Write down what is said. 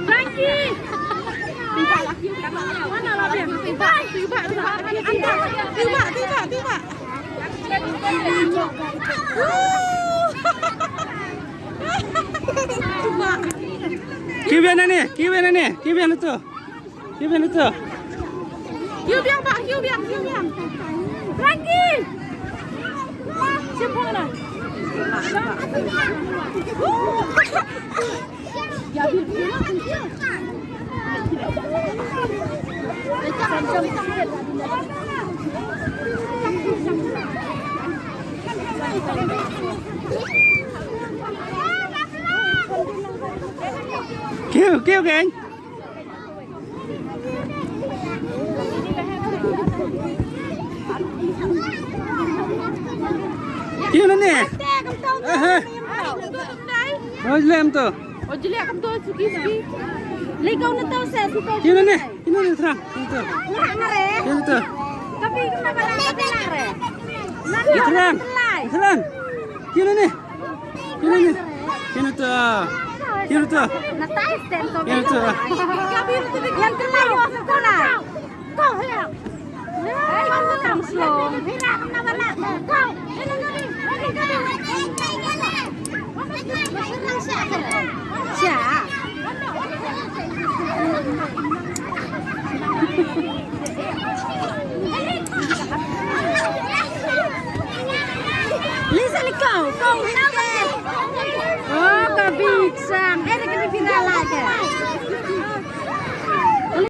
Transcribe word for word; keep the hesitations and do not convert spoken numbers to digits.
Frankie! Mana lah dia? Tiba, tiba, tiba. Anda, tiba, tiba, tiba. Tiba. Kiu biang na ne, kiu biang na ne, kiu biang na tu. Kiu biang na tu. Kiu biang ba, kiu biang, kiu biang. Frankie! Siapa mana? Kiu, kiu keng. Kiu na ne. Aha. Oj lem to. Oj lem to suki suki. Lekau na to se suka. Kiu na ne. Kiu na ne thrang. Kiu na to. Kiu na to. Tapi kenapa nak tapi nak re? Thrang. Thrang. Kiu na ne. Kino ni? Kino to? Kino to? Kino to? Lisa ni kau, kau